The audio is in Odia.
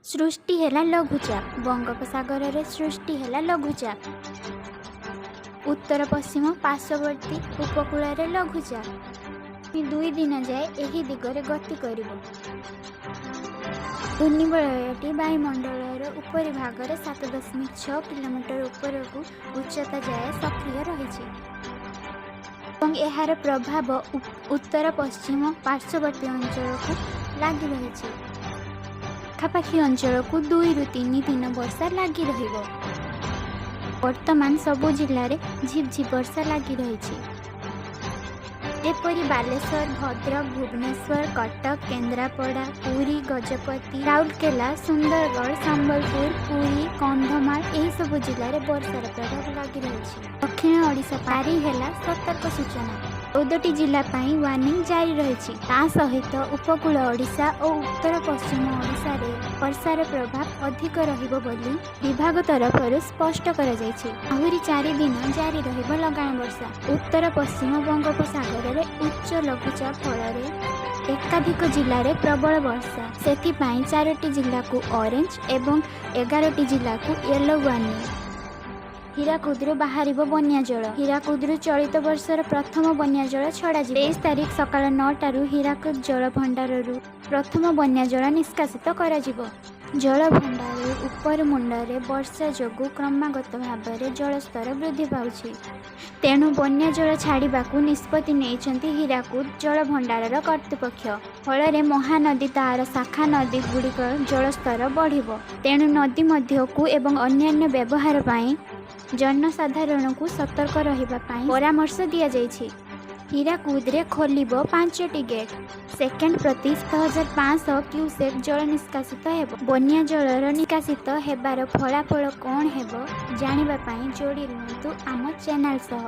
ସୃଷ୍ଟି ହେଲା ଲଘୁଚାପ। ବଙ୍ଗୋପସାଗରରେ ସୃଷ୍ଟି ହେଲା ଲଘୁଚାପ। ଉତ୍ତର ପଶ୍ଚିମ ପାର୍ଶ୍ୱବର୍ତ୍ତୀ ଉପକୂଳରେ ଲଘୁଚାପ 2 ଦିନ ଯାଏ ଏହି ଦିଗରେ ଗତି କରିବ। ଘୂର୍ଣ୍ଣିବଳୟଟି ବାୟୁମଣ୍ଡଳର ଉପରି ଭାଗରେ 7.6 କିଲୋମିଟର ଉପରକୁ ଉଚ୍ଚତା ଯାଏ ସକ୍ରିୟ ରହିଛି ଏବଂ ଏହାର ପ୍ରଭାବ ଉତ୍ତର ପଶ୍ଚିମ ପାର୍ଶ୍ୱବର୍ତ୍ତୀ ଅଞ୍ଚଳକୁ ଲାଗି ରହିଛି। ପାଖାପାଖି ଅଞ୍ଚଳକୁ 2ରୁ 3 ଦିନ ବର୍ଷା ଲାଗି ରହିବ। ବର୍ତ୍ତମାନ ସବୁ ଜିଲ୍ଲାରେ ଝିପ୍ ଝିପ୍ ବର୍ଷା ଲାଗି ରହିଛି। ଯେପରି ବାଲେଶ୍ୱର, ଭଦ୍ରକ, ଭୁବନେଶ୍ୱର, କଟକ, କେନ୍ଦ୍ରାପଡ଼ା, ପୁରୀ, ଗଜପତି, ରାଉରକେଲା, ସୁନ୍ଦରଗଡ଼, ସମ୍ବଲପୁର, ପୁରୀ, କନ୍ଧମାଳ, ଏହିସବୁ ଜିଲ୍ଲାରେ ବର୍ଷାର ପ୍ରଭାବ ଲାଗି ରହିଛି। ଦକ୍ଷିଣ ଓଡ଼ିଶା ଜାରି ହେଲା ସତର୍କ ସୂଚନା। 14ଟି ଜିଲ୍ଲା ପାଇଁ ୱାର୍ଣ୍ଣିଂ ଜାରି ରହିଛି। ତା ସହିତ ଉପକୂଳ ଓଡ଼ିଶା ଓ ଉତ୍ତର ପଶ୍ଚିମ ଓଡ଼ିଶାରେ ବର୍ଷାର ପ୍ରଭାବ ଅଧିକ ରହିବ ବୋଲି ବିଭାଗ ତରଫରୁ ସ୍ପଷ୍ଟ କରାଯାଇଛି। ଆହୁରି 4 ଦିନ ଜାରି ରହିବ ଲଗାଣ ବର୍ଷା। ଉତ୍ତର ପଶ୍ଚିମ ବଙ୍ଗୋପସାଗରରେ ଉଚ୍ଚ ଲଘୁଚାପ ଫଳରେ ଏକାଧିକ ଜିଲ୍ଲାରେ ପ୍ରବଳ ବର୍ଷା। ସେଥିପାଇଁ ଚାରୋଟି ଜିଲ୍ଲାକୁ ଅରେଞ୍ଜ ଏବଂ 11ଟି ଜିଲ୍ଲାକୁ ୟେଲୋ ୱାର୍ଣ୍ଣିଂ। ହୀରାକୁଦରୁ ବାହାରିବ ବନ୍ୟା ଜଳ। ହୀରାକୁଦରୁ ଚଳିତ ବର୍ଷର ପ୍ରଥମ ବନ୍ୟା ଜଳ ଛଡ଼ାଯିବ। 23 ତାରିଖ ସକାଳ 9ଟାରୁ ହୀରାକୁଦ ଜଳଭଣ୍ଡାରରୁ ପ୍ରଥମ ବନ୍ୟା ଜଳ ନିଷ୍କାସିତ କରାଯିବ। ଜଳଭଣ୍ଡାରରୁ ଉପର ମୁଣ୍ଡରେ ବର୍ଷା ଯୋଗୁଁ କ୍ରମାଗତ ଭାବରେ ଜଳସ୍ତର ବୃଦ୍ଧି ପାଉଛି। ତେଣୁ ବନ୍ୟା ଜଳ ଛାଡ଼ିବାକୁ ନିଷ୍ପତ୍ତି ନେଇଛନ୍ତି ହୀରାକୁଦ ଜଳଭଣ୍ଡାରର କର୍ତ୍ତୃପକ୍ଷ। ଫଳରେ ମହାନଦୀ, ତାର ଶାଖା ନଦୀ ଗୁଡ଼ିକ ଜଳସ୍ତର ବଢ଼ିବ। ତେଣୁ ନଦୀ ମଧ୍ୟକୁ ଏବଂ ଅନ୍ୟାନ୍ୟ ବ୍ୟବହାର ପାଇଁ ଜନସାଧାରଣଙ୍କୁ ସତର୍କ ରହିବା ପାଇଁ ପରାମର୍ଶ ଦିଆଯାଇଛି। ହୀରାକୁଦରେ ଖୋଲିବ ପାଞ୍ଚଟି ଗେଟ୍। ସେକେଣ୍ଡ ପ୍ରତି 7500 କ୍ୟୁସେକ୍ ଜଳ ନିଷ୍କାସିତ ହେବ। ବନ୍ୟା ଜଳର ନିଷ୍କାସିତ ହେବାର ଫଳାଫଳ କ'ଣ ହେବ, ଜାଣିବା ପାଇଁ ଯୋଡ଼ି ରୁହନ୍ତୁ ଆମ ଚ୍ୟାନେଲ ସହ।